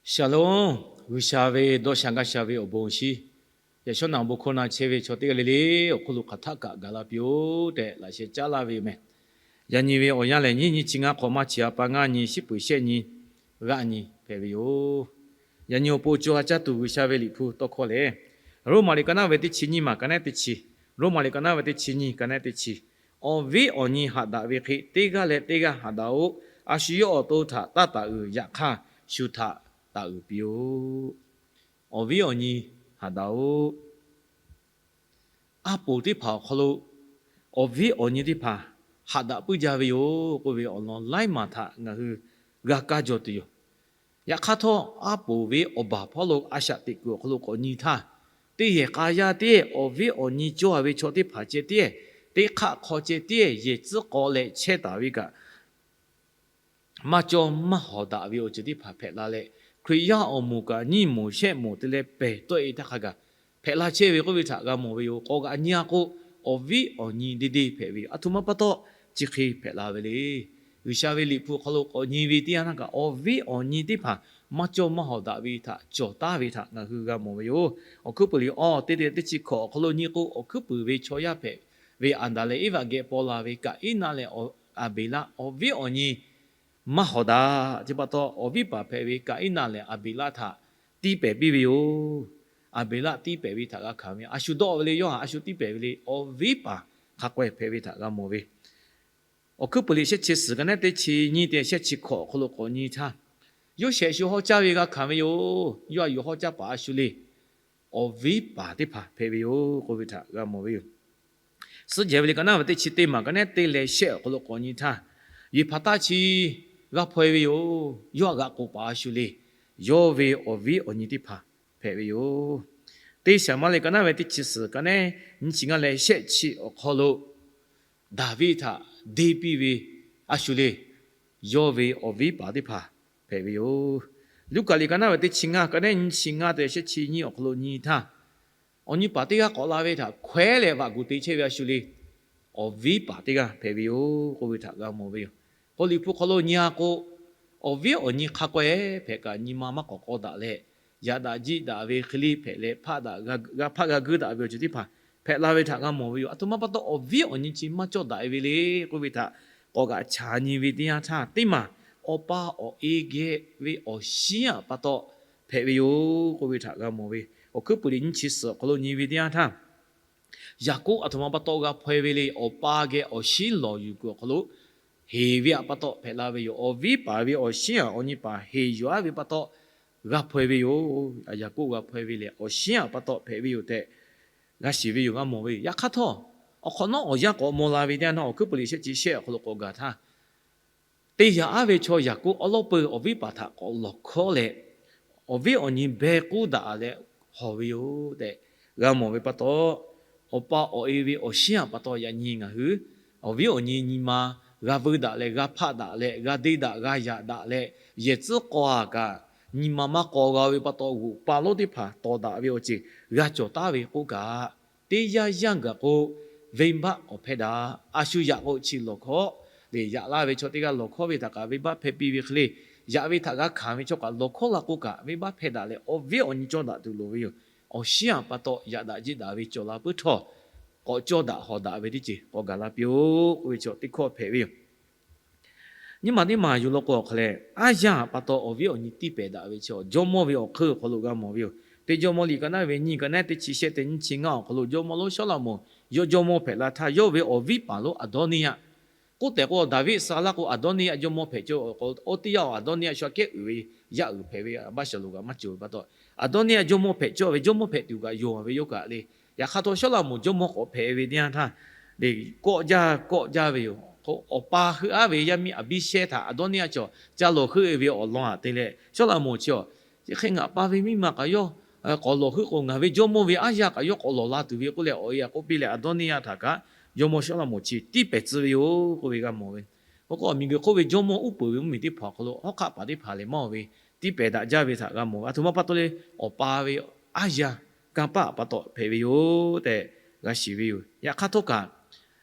Shalom. G'uiˬsha ve dawˇ sha gaˇ sha ve awˬ bon awˬ shinˉ, yaꞈ shawˉ naꞈ bon hkawˇ na chehˇ ve chaw teˇ g'aˇ le le awˬ hk'oˆ lo hk'aˬ htaˆ kaꞈ gaˬ la piˇ-oˆ tehꞈ laꞈ sheh caˉ laˇ ve yoˬ meh. Yaꞈ nyi ve awˬ yanˇ lehˬ, nyiˇ nyi chi ngaˇ hk'awꞈ maˇ chi a pa ngaˇ nyi, shiˉ peuˍ shehˆ nyi, g'aˆ nyi hpehꞈ ve yoˬ. Yaꞈ nyi awˬ pon co ha caˇ tuˬ G'uiˬsha ve Liꞈ hpu tawˇ hkawˇ lehˬ, Roˉmaꞈ liꞈ ka naˉ ve teˇ chi nyiˇ maˬ ka nehˉ teˇ chi, Roˉmaꞈ liꞈ ka naˉ ve teˇ chi nyiˇ ka nehˉ teˇ chi, awˬ viˉ awˬ nyi haꞈ daꞈ ve hk'e teˇ g'aˇ leh teˇ g'aˇ haꞈ daꞈ-oꞈ. A shu yawˇ awˬ to htaꞈ taˇ taˍ uiˍ, yaꞈ hk'aˇ shu htaꞈ taˍ uiˍ piˇ-oˆ. Awˬ viˉ awˬ nyi haꞈ daꞈ-oꞈ. Aˉ poˍ teˇ hpaˍ awˬ hk'aw lo awˬ viˉ awˬ nyi teˇ hpaˍ haꞈ daꞈ puiˉ jaˇ ve yoˬ k'oˆ ve awˬ lawn laiˉ maˬ htaꞈ ngaˬ hui g'a kaˇ jaw tuˬ yoˬ. Yaꞈ hk'aˇ htawˇ, aˉ poˍ ve awˬ baˬ hpawˇ lo a shaꞈ teꞈ kuiˬ awˬ hk'aw lo k'awꞈ nyi htaˇ, teˇ yehˬ k'a yaˇ teˇ yehˬ awˬ viˉ awˬ nyi cawˇ ve chaw teˇ hpaˍ ceh tiˉ, teˇ hk'aˆ hk'aw ceh tiˉ yehˬ tcuhˉ k'aw leh chehˇ taˍ ve kaꞈ, maˇ cawˇ maˇ hawˍ daꞈ ve awˬ ceuˬ teˇ hpaˍ hpehꞈ la leh, Hkriꞈ yaˇ awˬ moˍ kaꞈ nyiˇ moˍ shehˆ moˍ te leh pehˬ tawˆ-e htaˇ hk'a gaˬ hpehꞈ la chehˇ ve k'oˆ ve htaꞈ g'a mawˬ ve yoˬ. K'awꞈ g'aꞈ nyi-a k'o, awˬ viˉ awˬ nyi deˇ deˇ hpehꞈ ve yoˬ. A htoꞈ ma pa taw chi hk'e hpehꞈ la ve le. G'uiˬsha ve Liꞈ hpu awˬ hk'aw lo k'awꞈ nyi ve teˇ yanˇ htaˇ kaꞈ, awˬ viˉ awˬ nyi teˇ hpaˍ maˇ cawˇ maˇ hawˍ daꞈ ve htaꞈ cawˬ taˍ ve htaꞈ ngaˬ hui g'a mawˬ ve yoˬ. Awˬ hkuiˉ puiˍ liꞈ awˬ teˇ teˇ teˇ chi hkawꞈ awˬ hk'aw lo nyi k'o, awˬ hkuiˉ puiˍ ve chaw yaˇ hpehꞈ ve Aˍdanˍ leh Eˇvaꞈ geh paw la ve Kaˍiˉnaˆ leh Aˍbeˍlaˆ awˬ viˉ awˬ nyi maˇ hawˍ daꞈ. Chi pa taw, awˬ viˉ paˍ hpehꞈ ve Kaˍiˉnaˆ lehˬ, Aˍbeˍlaˆ htaꞈ tiˇ pehˍ piˇ ve yoˬ. Aˍbeˍlaˆ tiˇ pehˍ ve htaꞈ g'a hkanˍ ve, a shu dawˆ ve le, yawˇ htaꞈ a shu tiˇ pehˍ ve le, awˬ viˉ paˍ hk'a k'awehˇ hpehꞈ ve htaꞈ g'a mawˬ ve. Awˬ hkuiˉ puiˍ liꞈ shehˆ chi suhˍ ka nehˉ teˇ chi nyiˇ te shehˆ chi hkawꞈ awˬ hk'aw lo k'awꞈ nyi htaˇ, Yoˇsehꞈ shu hawˉ caˇ ve g'a hkanˍ ve yoˬ. Yawˇ htaꞈ yuˬ hawˉ caˇ paˍ a shu le, awˬ viˉ paˍ teˇ hpaˍ hpehꞈ ve yoˬ k'oˆ ve htaꞈ g'a mawˬ ve yoˬ. Suhˉ jehˬ ve liꞈ ka naˉ ve teˇ chi teˇ maˬ ka nehˉ teˇ leh shehˆ awˬ hk'aw lo k'awꞈ nyi htaˇ, Yeˍhpaˍtaˆ chi g'a hpaw-e ve yoˬ. Yawˇ htaꞈ g'aꞈ k'oˍ paˍ a shu le, yawˇ ve awˬ viˉ awˬ nyi teˇ hpaˍ hpehꞈ ve yoˬ. Teˇ Saˍmo liꞈ ka naˉ ve teˇ chi suhˍ ka nehˉ nyiˇ chi ngaˇ leh shehˆ chi awˬ hk'aw lo Daˍviˆ htaꞈ deˇ piˇ ve a shu le, yawˇ ve awˬ viˉ paˍ teˇ hpaˍ hpehꞈ ve yoˬ. Luˉkaꞈ liꞈ ka naˉ ve teˇ chi ngaˇ ka nehˉ nyiˇ chi ngaˇ te shehˆ chi nyiˇ awˬ hk'aw lo nyi htaˇ, awˬ nyi paˍ teˇ g'aˇ k'awꞈ la ve htaꞈ hkawehˉ leh vaꞈ gu te chehˇ ve a shu le, awˬ viˉ paˍ teˇ g'aˇ hpehꞈ ve yoˬ k'oˆ ve htaꞈ g'a mawˬ ve yoˬ. K'o Liꞈ hpu hk'aw lo nyi-a k'o, awˬ viˉ awˬ nyi hk'a k'awehˇ hpehꞈ kaꞈ nyi ma maˇ k'awꞈ k'aw daꞈ leh, yaꞈ daꞈ jiˆ daꞈ ve hk'e le hpehꞈ leh, hpaˆ daꞈ g'a hpaˆ g'a guiˇ daꞈ ve awˬ ceuˬ teˇ hpaˍ hpehꞈ la ve htaꞈ g'a mawˬ ve yoˬ. A htoꞈ ma pa taw awˬ viˉ awˬ nyi chi maˇ cawˇ daꞈ-e ve le k'oˆ ve htaꞈ k'awꞈ g'aꞈ chaˍ nyi ve teˇ yanˇ htaˇ, teˇ maˬ awˬ pa awˬ e geh ve awˬ shinˉ-aꞈ pa taw hpehꞈ ve yoˬ k'oˆ ve htaꞈ g'a mawˬ ve. Awˬ hkuiˉ puiˍ liꞈ nyiˇ chi suhˍ awˬ hk'aw lo nyi ve teˇ yanˇ htaˇ, Yaˍkoˆ a htoꞈ ma pa taw g'a hpaw-e ve le, awˬ pa geh awˬ shinˉ lawˬ yuˬ kuiˬ awˬ hk'aw lo heˍ ve-aꞈ pa taw hpehꞈ la ve yoˬ. Awˬ viˉ paˍ ve awˬ shinˉ-aꞈ awˬ nyi paˍ heˍ yuˬ-aˉ ve pa taw g'a hpaw-e ve yoˬ. Yaˍkoˆ g'a hpaw-e ve lehˬ, awˬ shinˉ-aꞈ pa taw hpehꞈ ve yoˬ tehꞈ g'a shiˍ ve yoˬ, g'a mawˬ ve yoˬ. Yaꞈ hk'aˇ htawˇ, awˬ hk'awꞈ nawˉ awˬ yanˇ k'awꞈ maw la ve teˇ yanˇ htaˇ, Awˬ hkuiˉ puiˍ liꞈ shehˆ chi shehˆ awˬ hk'aw lo k'awꞈ gaˬ htaˇ, te yaꞈ-aˉ ve chaw Yaˍkoˆ awˉ lawˉ peuˬ awˬ viˉ paˍ htaꞈ k'awꞈ lawˬ hkawˉ leh, awˬ viˉ awˬ nyi beh k'uˉ daꞈ leh hawˍ ve yoˬ tehꞈ g'a mawˬ ve pa taw, awˬ pa awˬ e ve awˬ shinˉ-aꞈ pa taw yaꞈ nyi ngaˬ hui awˬ viˉ awˬ nyi nyi ma g'a veu daꞈ leh, g'a hpaˆ daꞈ leh, g'a deˇ daꞈ, g'a yaꞈ daꞈ leh, yehˬ tcuhˉ k'aw-aˬ kaꞈ nyi ma maˇ k'aw g'a ve pa taw, g'oꞈ pa lonˉ teˇ hpaˍ tawˍ daꞈ ve awˬ ceuˬ g'a cawˬ taˉ ve k'oˆ kaꞈ, teˇ yanˇ yanˇ gaˬ k'o, venˇbaˆ k'awꞈ hpehˇ daꞈ. A shu yaꞈ k'o chi lawˬ hkawˉ le, yaꞈ laˇ ve chaw teˇ g'aˇ lawˬ hkawˉ ve htaꞈ kaꞈ venˇbaˆ hpehˇ piˇ ve hk'e le, yaꞈ ve htaꞈ g'a hkanˍ ve chaw kaꞈ lawˬ hkawˉ la k'o kaꞈ, venˇbaˆ hpehˇ daꞈ leh awˬ viˉ awˬ nyi cawˇ daꞈ tuˬ loˍ ve yoˬ. Awˬ shinˉ-aꞈ pa taw yaꞈ daꞈ jiˆ daꞈ ve cawˬ la puiˉ htawˇ, k'awꞈ cawˇ daꞈ hawˍ daꞈ ve teˇ ceuˬ k'awꞈ gaˬ la piˇ-oˆ k'oˆ ve chaw teˇ hkawˇ hpehꞈ ve yoˬ. Nyiˇ maˬ teˇ maˬ yuˬ law k'o awˬ hk'aw leh, aˉ yaˇ pa taw awˬ viˉ awˬ nyi tiˇ pehˍ daꞈ ve chaw jawˇmawˇ ve awˬ hk'eun awˬ hk'aw lo g'a mawˬ ve yoˬ. Teˇ Jawˇmawˇ liꞈ ka naˉ ve nyiˇ ka naˉ teˇ chi shehˆ te nyiˇ chi ngaˇ awˬ hk'aw lo jawˇmawˇ lonˉ Sawˉlaꞈmonˍ yawˇ jawˇmawˇ hpehꞈ la htaˇ, yawˇ ve awˬ viˉ paˍ lonˉ Aˍdawˇniˇyaˆ, k'oˆ tehꞈ k'o, Daˍviˆ sa laˇ k'o Aˍdawˇniˇyaˆ jawˇmawˇ hpehꞈ cawˇ k'o, oˇ teˇ yanˇ Aˍdawˇniˇyaˆ shu aꞈ kehˉ uiˍ ve yaˇ uiˍ hpehꞈ ve Aˍbaˆsaˍlonˍ kaꞈ maˇ cawˬ ve pa taw, Aˍdawˇniˇyaˆ jawˇmawˇ hpehꞈ cawˇ ve, jawˇmawˇ hpehꞈ tuˬ kaꞈ yonˍ ve yoˬ kaꞈ le. Yaꞈ hk'aˇ htawˇ Sawˉlaꞈmonˍ jawˇmawˇ k'awꞈ hpehꞈ ve teˇ yanˇ htaˇ, le, kawˆ jaˇ kawˆ jaˇ ve yoˬ. Awˬ pa heuˆ aˉ ve yaˇ miˇ Aˍbiˇshehˇ htaꞈ Aˍdawˇniˇyaˆ cawˬ ca lawˬ heuˆ-e ve awˬ lawn aꞈ te leh, Sawˉlaꞈmonˍ chi awˬ, chi hk'e ngaˬ pa ve miˇ ma kaꞈ yawˇ k'awꞈ lawˬ heuˆ k'o, ngaˬ ve jawˇmawˇ ve aˉ yaˇ kaꞈ yawˇ k'awꞈ lawˬ la tuˬ ve k'oˆ leh, awˬ e aꞈ k'oˆ piˇ leh Aˍdawˇniˇyaˆ htaꞈ kaꞈ jawˇmawˇ Sawˉlaꞈmonˍ chi tiˇ pehˍ tcuh ve yoˬ k'oˆ ve g'a mawˬ ve. Oˇ k'o, awˬ miˬguiˬ hk'oˆ ve jawˇmawˇ uˉ peunˍ ve mvuhˇmiˬ teˇ hpaˍ awˬ hk'aw lo hawˉ hk'aˆ paˍ teˇ hpaˍ lehˬ maˇ oˬ ve, tiˇ pehˍ daꞈ jaˇ ve htaꞈ g'a mawˬ ve. A htoꞈ ma pa taw le, awˬ pa ve aˉ yaˇ kanˇ paˆ pa taw hpehꞈ ve yoˬ tehꞈ g'a shiˍ ve yoˬ. Yaꞈ hk'aˇ htawˇ kaꞈ,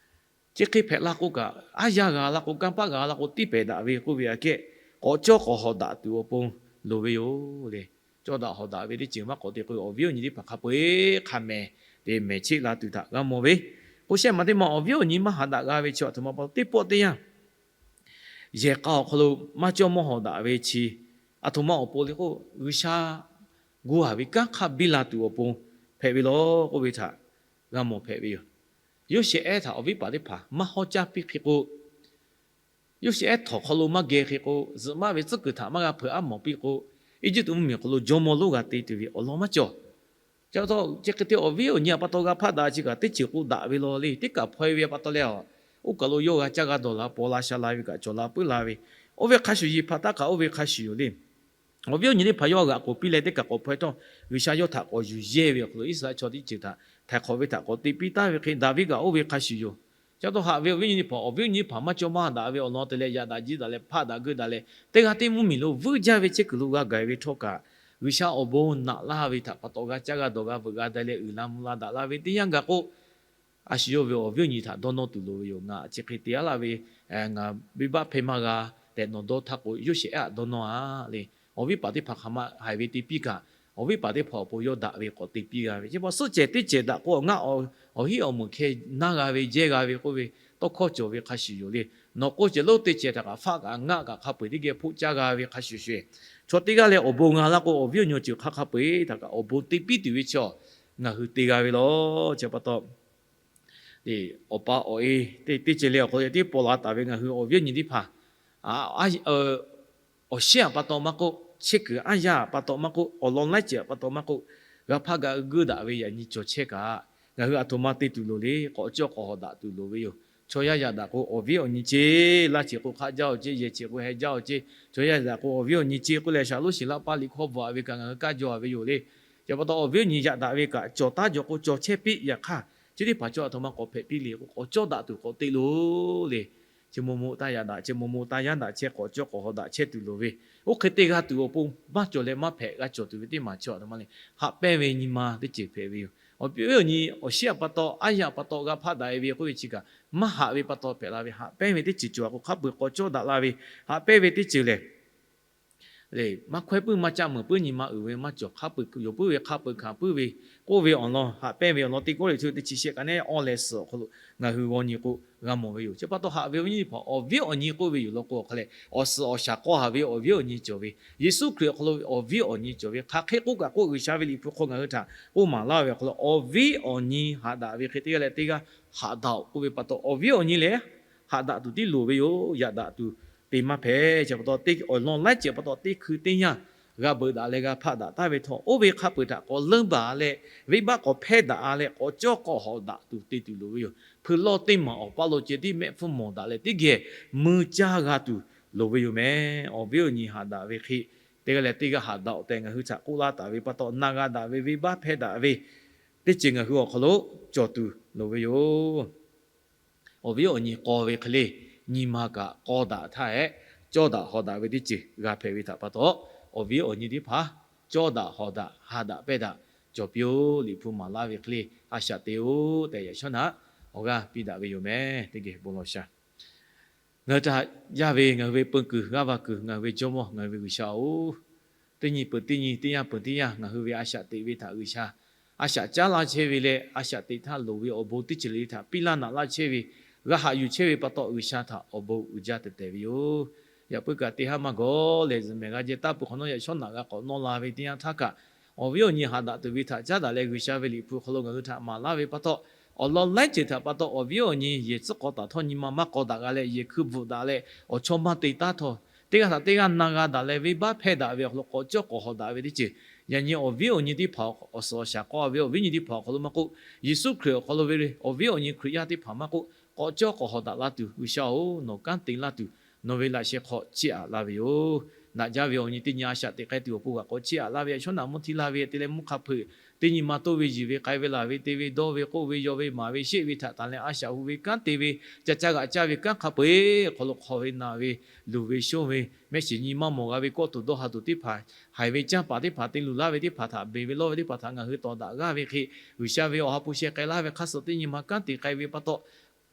chi hk'e hpehꞈ la k'o kaꞈ, aˉ yaˇ g'a la k'o, kanˇ paˆ g'a la k'o, tiˇ pehˍ daꞈ ve k'oˆ ve aꞈ kehˉ, k'awꞈ cawˇ k'awꞈ hawˍ daꞈ tuˬ awˬ pon loˍ ve yoˬ le. Cawˇ daꞈ hawˍ daꞈ ve teˇ ceuˬ maˇ k'awꞈ te k'o, awˬ viˉ awˬ nyi teˇ hpaˍ hk'a peu-eˬ hk'a mehˍ te mehˍ cheˆ la tuˬ htaꞈ g'a mawˬ ve. K'o shehˆ maˬ teˇ maˬ awˬ viˉ awˬ nyi maˇ haꞈ daꞈ g'a ve chi aˬ htoꞈ ma pa taw teˇ pawˆ teˇ yanˇ yehˬ k'a awˬ hk'aw lo maˇ cawˇ mawˇ hawˍ daꞈ ve chi aˬ htoꞈ ma awˬ pon le k'o, G'uiˬsha gu haˍ ve kanˉ hk'aˇ biˇ la tuˬ awˬ pon hpehꞈ ve law k'oˆ ve htaꞈ g'a mawˬ hpehꞈ ve yoˬ. Yoˇsehꞈ ehˉ htaꞈ awˬ viˉ paˍ teˇ hpaˍ maˇ hawˉ caˇ piˇ hk'e k'o, Yoˇsehꞈ ehˉ htawnˍ hk'aw lo maˇ geh hk'e k'o, zuhꞈ maˆ ve tcuhˉ kuiˬ htaꞈ maˇ g'a hpeuꞈ aˉ mawˬ piˇ k'o, Eˇjiˇtuꞈ mvuhˇmiˬ awˬ hk'aw lo jawˇmawˇ lonˉ g'a te tuˬ ve awˬ lawn maˇ cawˬ. Chi pa taw chi hk'e te awˬ viˉ awˬ nyi pa taw g'a hpaˆ daꞈ chi kaꞈ teˇ ceuˬ k'o daꞈ ve law le. Teˇ kaꞈ hpaw e ve pa taw leh, oˇ kaˬ lo yawˇ g'a caˇ g'a dawˬ la paw la sha la ve kaꞈ cawˬ la puiˉ la ve, oˇ ve hk'a shuˍ yeˬ hpaˍ taˇ kaꞈ oˇ ve hk'a shuˍ yoˬ le. Awˬ viˉ awˬ nyi teˇ hpaˍ yawˇ g'aꞈ k'oˍ piˇ leh teˇ kaꞈ k'awꞈ hpaw e htawˇ, G'uiˬsha yawˇ htaꞈ k'awꞈ yuˬ yehˇ ve awˬ hk'aw lo Iˉsaˍreˍlaˆ chaw teˇ ceuˬ htaꞈ htaiˍ hk'awꞈ ve htaꞈ k'awꞈ te piˇ taˍ ve hk'e, Daˍviˆ kaꞈ oˇ ve hk'a shuˍ yoˬ. Chi pa taw haꞈ ve awˬ viˉ awˬ nyi teˇ hpaˍ, awˬ viˉ awˬ nyi teˇ hpaˍ maˇ cawˇ maˇ daꞈ ve awˬ lawn te leh yaꞈ daꞈ jiˇ daꞈ leh hpaˆ daꞈ geuˆ daꞈ leh teˇ g'aˇ teˇ mvuhˇmiˬ lo vuiˇ jaˇ ve chehˇ kuiˬ lo g'a gaˬ ve htawˇ kaꞈ, G'uiˬsha awˬ bon naꞈ laˇ ve htaꞈ pa taw g'a caˇ g'a dawˬ g'a veuꞈ g'a dai leh uiˍ la mvuh la daꞈ la ve teˇ yanˇ gaˬ k'o, a shu yawˇ ve awˬ viˉ awˬ nyi htaꞈ dawˇ nawˇ tuˬ loˍ ve yoˬ. Ngaˬ chi hk'e te aˉ laˇ ve, ngaˬ venˇbaˆ hpehˇ maˇ g'a tehꞈ nawˬ dawˇ htaˇ k'o, Yoˇsehꞈ ehˉ htaꞈ dawˇ nawˇ a le. Awˬ viˉ paˍ teˇ hpaˍ hk'aˬ ma haiˬ ve te piˇ kaꞈ, awˬ viˉ paˍ teˇ hpaˍ awˬ pon yawˇ daꞈ ve k'awꞈ te piˇ g'a ve. Chi pa taw suhˆ cehˬ teˇ cehˬ daꞈ k'o, awˬ ngaˆ awˬ hiˉ awˬ meunˍ hkeh naˇ g'a ve jehˇ g'a ve k'oˆ ve tawˇ hkawˇ cawˬ ve hk'a shuˍ yoˬ le. Nawˬ k'oˆ cehˬ lonˉ teˇ cehˬ htaꞈ kaꞈ faˆ kaꞈ ngaˆ kaꞈ hk'a peu-eˬ teˇ geh hpoˆ caˇ g'a ve hk'a shuˍ shuˍ, chaw teˇ g'aˇ leh awˬ bon g'a laˇ k'o, awˬ viˉ awˬ nyi awˬ ceuˬ hk'aˬ hk'a peu-eˬ htaꞈ kaꞈ awˬ bon te piˇ tuˬ ve chaw ngaˬ hui te g'a ve law. Chi pa taw awˬ pa awˬ e teˇ teˇ ceuˬ leh awˬ hk'aw lo tiˉ paw la taˍ ve ngaˬ hui awˬ viˉ awˬ nyi teˇ hpaˍ, awˬ shiˉ aꞈ pa taw maˇ k'oˆ, chehˇ kuiˬ aˉ yaˇ aꞈ pa taw maˇ k'oˆ, awˬ lawn laiˉ ceuˬ aꞈ pa taw maˇ k'oˆ, g'a hpaˆ g'a geuˆ daꞈ ve yaꞈ nyi cawˬ chehˇ kaꞈ, ngaˬ hui aˬ htoꞈ ma te tuˬ loˍ le. K'awꞈ cawˇ k'awꞈ hawˍ daꞈ tuˬ loˍ ve yoˬ. Chaw yaˇ yaꞈ daꞈ k'o awˬ viˉ awˬ nyi ceˇ, laˇ ceˬ k'o hk'aˆ jaˇ-oˬ ceˇ, yehˬ ceˬ k'o heh jaˇ-oˬ ceˇ, chaw yaˇ yaꞈ daꞈ k'o awˬ viˉ awˬ nyi ceˇ k'oˆ leh shaˍ lonˉ shiˍ laˇ paˇ liꞈ hkawˇ bvuhꞈ-a ve kaꞈ ngaˬ hui kaˇ jaw-a ve yoˬ le. Chi pa taw awˬ viˉ awˬ nyi yaꞈ daꞈ ve kaꞈ cawˬ taˉ jaw k'o cawˬ chehˇ piˇ. Yaꞈ hk'aˇ chi teˇ hpaˍ chaw aˬ htoꞈ ma k'awꞈ hpehꞈ piˇ le k'o, k'awꞈ cawˇ daꞈ tuˬ k'awꞈ te loˍ le. Chi mo mo taˇ yaꞈ daꞈ, chi mo mo taˇ yaˇ daꞈ chehˇ, k'awꞈ cawˇ k'awꞈ hawˍ daꞈ chehˇ tuˬ loˍ ve. Oˇ hk'e te g'a tuˬ awˬ pon maˇ cawˬ leh maˇ hpehꞈ g'a cawˬ tuˬ ve teˇ maˬ chaw aˬ htoꞈ ma le. Haꞈ pehnˇ ve nyi ma teˇ ceuˬ hpehꞈ ve yoˬ. Awˬ viˉ awˬ nyi awˬ shiˉ aꞈ pa taw, aˉ yaˇ aꞈ pa taw g'a hpaˆ daꞈ-e ve k'oˆ ve chi kaꞈ, maˇ haꞈ ve pa taw hpehꞈ la ve. Haꞈ pehnˇ ve teˇ ceuˬ cawˬ k'o hk'a peu-eˬ k'awꞈ cawˇ daꞈ la ve. Haꞈ pehnˇ ve teˇ ceuˬ lehˬ, maˇ hkawehˇ puiˉ maˇ caˆ meuˍ puiˉ nyi ma uiˍ ve maˇ cawˬ. Hk'a peu-eˬ yoˬ puiˉ ve hk'a peu-eˬ hkanˍ puiˉ ve k'oˆ ve awˬ lawn haꞈ pehnˇ ve awˬ lawn teˇ kawˉ le chi teˇ chi shehˆ kaꞈ neˉ awˇ leh suhˍ awˬ hk'aw lo ngaˬ hui g'aw nyi k'o g'a mawˬ ve yoˬ. Chi pa taw haꞈ ve awˬ viˉ awˬ nyi teˇ hpaˍ awˬ viˉ awˬ nyi k'oˆ ve yoˬ law k'o awˬ hk'a leh, awˬ suhˍ awˬ shaˍ k'aw haˍ ve awˬ viˉ awˬ nyi cawˬ ve, Yeˍsuˆ Hkriꞈ awˬ hk'aw lo ve awˬ viˉ awˬ nyi cawˬ ve, hk'aˬ hk'e k'oˆ kaꞈ k'oˆ G'uiˬsha ve liꞈ hpu hk'aw ngaˬ hui htaꞈ k'oˆ maˍ laˇ ve awˬ hk'aw lo awˬ viˉ awˬ nyi haꞈ daꞈ ve hk'e teˇ g'aˇ leh teˇ g'aˇ haꞈ daꞈ-oˬ k'oˆ ve pa taw, awˬ viˉ awˬ nyi lehˬ haꞈ daꞈ tuˬ tiˉ loˍ ve yoˬ. Yaꞈ daꞈ tuˬ te maˇ hpehꞈ. Chi pa taw teˇ awˬ lawn laiˉ ceuˬ pa taw teˇ hkui teˇ yanˇ g'a beuꞈ daꞈ leh g'a hpaˆ daꞈ taˍ ve htawˇ, oˇ ve hk'a peu-eˬ htaꞈ k'awꞈ leunˇ baˬ leh venˇbaˆ k'awꞈ hpehˇ daꞈ-a leh k'awꞈ cawˇ k'awꞈ hawˍ daꞈ tuˬ te tuˬ loˍ ve yoˬ. Hpui lawˇ teˇ maˬ awˬ paˇ lo ceh tiˉ mehˆ hpfuhˇ mawˬ daꞈ leh teˇ geh mui caˇ g'a tuˬ loˍ ve yoˬ meh. Awˬ viˉ awˬ nyi haꞈ daꞈ ve hk'e teˇ g'aˇ leh teˇ g'aˇ haꞈ daꞈ-oˬ tehꞈ ngaˬ hui htaꞈ k'oˆ laˇ taˍ ve pa taw, na g'a daꞈ ve venˇbaˆ hpehˇ daꞈ ve teˇ ceuˬ ngaˬ hui awˬ hk'aw lo cawˬ tuˬ loˍ ve yoˬ. Awˬ viˉ awˬ nyi k'aw ve hk'e le, nyi ma kaꞈ k'aw daꞈ htaˇ hehꞈ, cawˇ daꞈ hawˍ daꞈ ve teˇ ceuˬ g'a hpehꞈ ve htaꞈ pa taw, awˬ viˉ awˬ nyi teˇ hpaˍ cawˇ daꞈ hawˍ daꞈ ha daꞈ pehnˇ daꞈ cawˬ piˇ-oˆ. Liꞈ hpu maˍ laˇ ve hk'e le a shaꞈ te-oˆ tehꞈ yaꞈ shawˉ naꞈ awˬ g'aˇ piˇ daꞈ ve yoˬ meh. Teˇ geh bon lawˬ sha. Ngaˬ hui htaꞈ yaˇ ve ngaˬ hui ve peu kuiˬ g'aˇ va kuiˬ ngaˬ hui ve Jawˇmawˇ ngaˬ hui ve G'uiˬsha-oˬ, teˇ nyi peuˬ teˇ nyi teˇ yanˇ peuˬ teˇ yanˇ ngaˬ hui ve a shaꞈ teꞈ ve htaꞈ G'uiˬsha a shaꞈ caˉ laˇ chehˇ ve leh a shaꞈ teꞈ htaˇ loˍ ve awˬ bon teˇ ceuˬ le le htaꞈ piˇ laˇ naꞈ laˇ chehˇ ve, g'a haꞈ yuˬ chehˇ ve pa taw G'uiˬsha htaꞈ awˬ bon uiˍ jaˇ tehˬ tehˬ ve yoˬ. Yaꞈ puiˉ kaꞈ teˇ haˉ maˇ gawˬ lehˬ zuhꞈ mehˍ g'a jehˇ taˇ peuˬ hk'awꞈ nawˉ yaꞈ shawˉ naꞈ g'a k'awꞈ nawˇ la ve teˇ yanˇ htaˇ kaꞈ, awˬ viˉ awˬ nyi haꞈ daꞈ tuˬ ve htaꞈ caˉ daꞈ leh G'uiˬsha ve liꞈ hpu hk'aw lo ngaˬ hui htaꞈ maˍ laˇ ve pa taw, awˬ lawn laiˉ ceuˬ htaꞈ pa taw awˬ viˉ awˬ nyi yehˬ tcuhˉ k'aw taˍ htawˇ nyi ma maˇ k'aw daꞈ g'a leh yehˬ hkui bvuhꞈ daꞈ leh awˬ chawˇ maˇ te taˉ htawˇ, teˇ g'aˇ htaꞈ teˇ g'aˇ na g'a daꞈ leh venˇbaˆ hpehˇ daꞈ ve awˬ hk'aw lo k'awꞈ cawˇ k'awꞈ hawˍ daꞈ ve teˇ ceuˬ, yaꞈ nyi awˬ viˉ awˬ nyi teˇ hpaˍ awˬ suhˍ awˬ shaˍ k'aw ve awˬ viˉ nyi teˇ hpaˍ awˬ hk'aw lo maˇ k'oˆ, Yeˍsuˆ Hkriꞈ awˬ hk'aw lo ve awˬ viˉ awˬ nyi Hkriꞈ yaˇ teˇ hpaˍ maˇ k'oˆ, k'awꞈ cawˇ k'awꞈ hawˍ daꞈ la tuˬ G'uiˬsha-oˬ, nawˬ kanˉ te laˇ tuˬ nawˬ ve laꞈ sheh hk'aw chiˇ aꞈ laˇ ve yoˬ. Naꞈ jaˇ ve awˬ nyi teˇ nyi a shaꞈ teꞈ k'ai tuˬ awˬ pon g'aꞈ k'awꞈ chiˇ aꞈ laˇ ve yaꞈ shawˉ naꞈ mvuhˇ htiˇ laˇ ve te leh mvuhˇ hk'a peu-eˬ teˇ nyi ma toˇ ve yiˬ ve k'ai ve laˬ ve te ve dawˇ ve k'oˆ ve yaw ve maˍ ve sheˆ ve htaꞈ tanˬ leh a shaꞈ hu ve kanˉ te ve ca caˇ g'aꞈ caˇ ve kanˉ hk'a peu-eˬ awˬ hk'aw lo hk'aw ve naˬ ve luˬ ve shonˇ ve mehˆ shiˍ nyi maˇ mawˬ g'a ve kawˆ tuˬ dawˇ ha tuˬ teˇ hpaˍ, haiˬ ve canˇ paˍ teˇ hpaˍ te luˬ laˇ ve teˇ hpaˍ htaꞈ beˬ ve lawˇ ve teˇ hpaˍ htaꞈ ngaˬ hui tawˍ daꞈ g'aˇ ve hk'e, G'uiˬsha ve awˬ ha hpu sheh k'ai laˇ ve hk'aˇ suh teˇ nyi ma kanˉ te k'ai ve pa taw,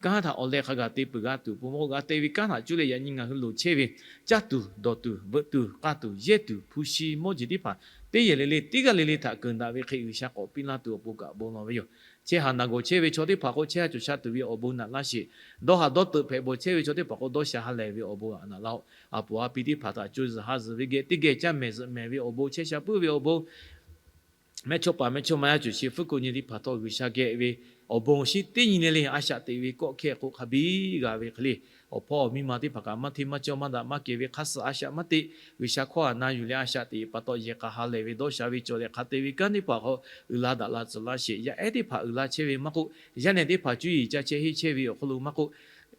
kanˉ htaꞈ awˬ leh hk'a gaˬ te peuˬ g'a tuˬ awˬ pon maˇ k'oˆ, g'a te ve kanˉ htaꞈ cuˇ leh yaꞈ nyi ngaˬ hui loˍ chehˇ ve, caˇ tuˬ, dawˬ tuˬ, veuꞈ tuˬ, k'a tuˬ, yehˇ tuˬ, hpu shi mawˇ jeˬ teˇ hpaˍ teˇ yehˬ le le teˇ g'aˇ le le htaꞈ keunˍ daꞈ ve hk'e G'uiˬsha k'awꞈ piˇ laˇ tuˬ awˬ pon kaꞈ bon lawˬ ve yoˬ. Chehˇ haˍ naˬ gawˬ chehˇ ve chaw teˇ hpaˍ k'o, chehˇ haˍ cawˬ sha tuˬ ve awˬ bon naꞈ laˇ sheˍ. Dawˇ haˍ dawˇ teuꞈ hpehꞈ bawˬ chehˇ ve chaw teˇ hpaˍ k'o, dawˇ sha ha lehˬ ve awˬ bon naꞈ laˇ-oˆ. A poˍ a pi teˇ hpaˍ htaꞈ co zuhˬ ha zuhˬ ve geh teˇ geh caˇ mehˍ zuhꞈ mehˍ ve awˬ bon, chehˇ sha puiˉ ve awˬ bon, mehˇchawˇpaˍ mehˇchawˇma yaˇ cawˬ sheˍ fuˉ ko nyi teˇ hpaˍ htawˇ G'uiˬsha geh ve awˬ bon awˬ shinˉ teˇ nyi le le a shaꞈ teꞈ ve kawˆ hkehˇ k'o hk'a biˇ g'a ve hk'e le. Awˬ hpawˇ awˬ miˇ ma teˇ hpaˍ kaꞈ maˇ hteˇ maˇ cawˇ maˇ daꞈ maˇ kehˬ ve hk'a suh a shaꞈ maˇ teꞈ. G'uiˬsha hkawˇ a na yuˬ leh a shaꞈ teꞈ pa taw yehˬ k'a ha lehˬ ve dawˇ sha ve cawˬ leh hk'a te ve kanˉ teˇ hpaˍ hk'aw uiˍ la daꞈ la tcuh laˇ sheˍ. Yaˇ ehˉ teˇ hpaˍ uiˍ la chehˇ ve maˇ k'oˆ, yaˇ nehˬ teˇ hpaˍ cuˇ yiˍ ca chehˇ henˇ chehˇ ve awˬ hk'aw lo maˇ k'oˆ,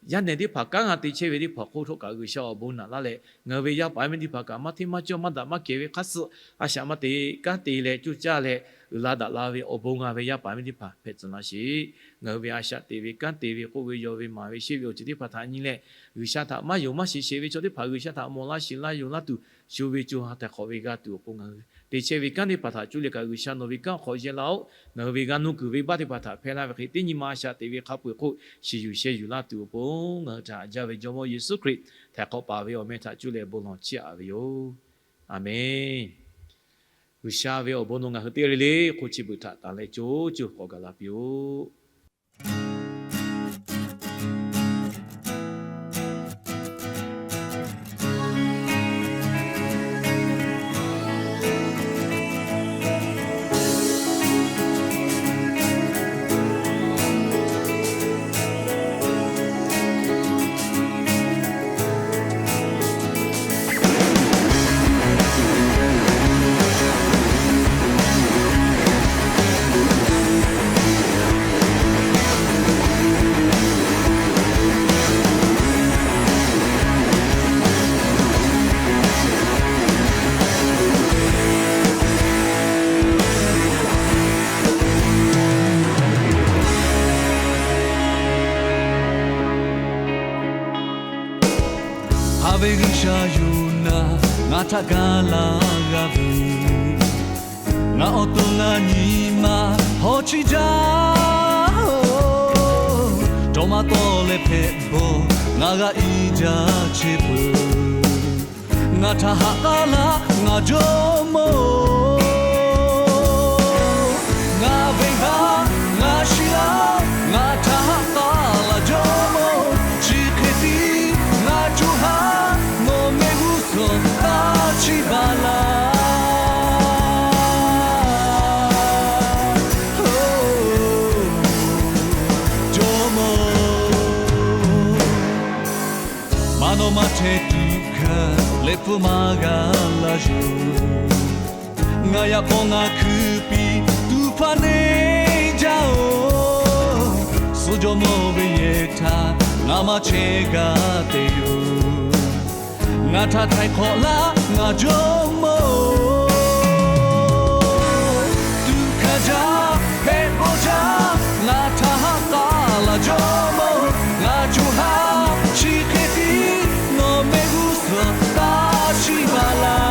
yaˇ nehˬ teˇ hpaˍ kanˉ g'a te chehˇ ve teˇ hpaˍ hk'oˆ htawˇ kaꞈ G'uiˬsha awˬ bon naꞈ laˇ leh, ngaˬ hui ve yaˇ paˍ yaˇ miˇ teˇ hpaˍ kaꞈ maˇ hteˇ maˇ cawˇ maˇ daꞈ maˇ kehˬ ve hk'a suh a shaꞈ maˇ teꞈ, kanˉ te leh coˇ caˇ leh uiˍ la daꞈ la ve awˬ bon ngaˬ ve yaˇ paˍ yaˇ miˇ teˇ hpaˍ hpehꞈ tcuh laˇ sheˍ. Ngaˬ hui ve a shaꞈ teꞈ ve kanˉ te ve k'oˆ ve yaw ve maˍ ve sheˆ ve awˬ ceuˬ teˇ hpaˍ htaꞈ nyi leh, G'uiˬsha htaꞈ maˇ yonˍ maˇ shiˍ sheˍ ve chaw teˇ hpaˍ G'uiˬsha htaꞈ mawˬ laˇ shiˍ laˇ yonˍ laˇ tuˬ shu ve co ha htaiˍ hk'awꞈ ve g'a tuˬ awˬ pon ngaˬ hui te chehˇ ve kanˉ teˇ hpaˍ htaꞈ cuˇ leh kaꞈ G'uiˬsha nawˬ ve kanˉ awˬ hk'aw yehˇ laˇ-oˆ. Ngaˬ hui ve g'aˇ nuˇ kuiˬ venˇbaˆ teˇ hpaˍ htaꞈ hpehˇ laˇ ve hk'e teˇ nyi ma a shaꞈ teꞈ ve hk'a peu-eˬ hk'oˆ shiˍ yuˬ sheh yuˬ laˇ tuˬ awˬ pon ngaˬ hui htaꞈ haꞈ jaˇ ve Jawˇmawˇ Yeˍsuˆ Hkriꞈ htaiˍ hk'awꞈ paˍ ve awˬ meh htaꞈ cuˇ leh bon lawˬ chiˇ aꞈ ve yoˬ. A menˬ. G'uiˬsha ve awˬ bon nawˬ ngaˬ hui teˇ g'aˇ le le hk'oˆ chi beuꞈ htaꞈ tanˍ leh co co k'awꞈ gaˬ la piˇ-oˆ. Haꞈ ve G'uiˬsha yoˬ naˍ, ngaˬ htaꞈ ga laˇ g'a ve, ngaˬ awˬ to ngaˬ nyi ma hawˉ chiˇ jaˇ-oˬ. Dawˇ maˇ tawˆ leh hpehꞈ bawˬ ngaˬ g'a iˉ jaˇ chehˇ peuˬ. Ngaˬ htaꞈ haꞈ k'aˉ laˇ ngaˬ Jawˇmawˇ-oˬ, ngaˬ venˇbaˆ ngaˬ shiˍ laˇ-oˆ. Ngaˬ htaꞈ haꞈ k'aˉ laˇ Jawˇmawˇ-oˬ, chi hk'e tiˉ ngaˬ co ha nawˬ mehˆ g'uˇ suhˍ taˇ chiˇ baˬ laˇ. Jawˇmawˇ-oˬ, maˇ nawˇ maˇ chehˇ tuˬ hkanˍ leh hpfuhˇ maˇ g'a laˇ yoˬ. Ngaˬ yaꞈ k'aw ngaˬ hkui piˇ tuˬ hpaˇ neˇ jaˇ-oˬ, suh Jawˇmawˇ ve yehˬ htaꞈ ngaˬ maˇ chehˇ g'a te yoˬ. Ngaˬ htaꞈ htaiˍ hk'awꞈ laˇ ngaˬ Jawˇmawˇ-oˬ, tuꞈ hkanˍ jaˇ hpehꞈ bawˬ jaˇ ngaˬ htaꞈ haꞈ k'aˉ laˇ Jawˇmawˇ-oˬ, ngaˬ co ha chi hk'e tiˉ nawˬ mehˆ g'uˇ suhˍ taˇ chiˇ baˬ laˇ.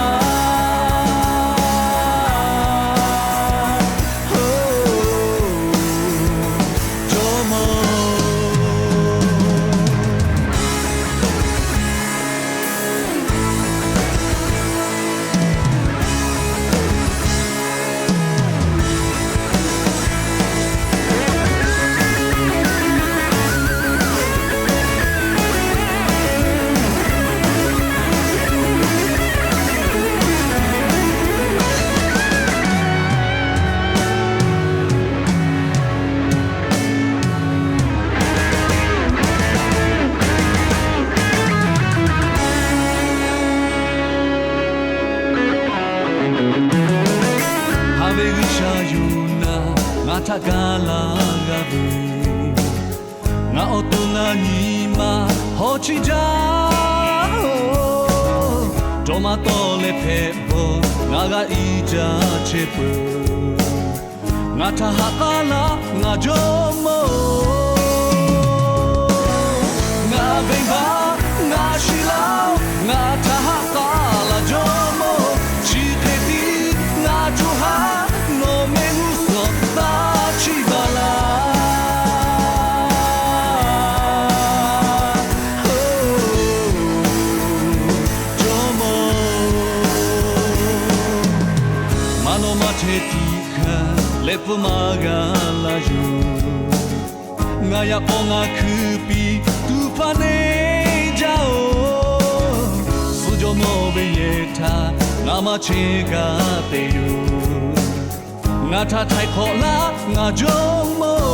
Jawˇmawˇ-oˬ, Haꞈ ve G'uiˬsha yoˬ naˍ, ngaˬ htaꞈ ga laˇ g'a ve, ngaˬ awˬ to ngaˬ nyi ma hawˉ chiˇ jaˇ-oˬ, dawˇ maˇ tawˆ leh hpehꞈ bawˬ ngaˬ g'a iˉ jaˇ chehˇ peuˬ. Ngaˬ htaꞈ haꞈ k'aˉ laˇ ngaˬ Jawˇmawˇ-oˬ, ngaˬ venˇbaˆ ngaˬ shiˍ laˇ-oˆ. Ngaˬ htaꞈ haꞈ k'aˉ laˇ Jawˇmawˇ-oˬ, chi hk'e tiˉ ngaˬ co ha nawˬ mehˆ g'uˇ suhˍ taˇ chiˇ baˬ laˇ. teˇ hkanˍ leh pfuhˇ maˇ g'a laˇ yoˬ. Ngaˬ yaꞈ k'aw ngaˬ hkui piˇ tuˬ hpaˇ neˇ jaˇ-oˬ, suh jawˇmawˇ ve yehˬ htaꞈ ngaˬ maˇ chehˇ g'a te yoˬ. Ngaˬ htaꞈ htaiˍ hk'awꞈ laˇ ngaˬ jawˇmawˇ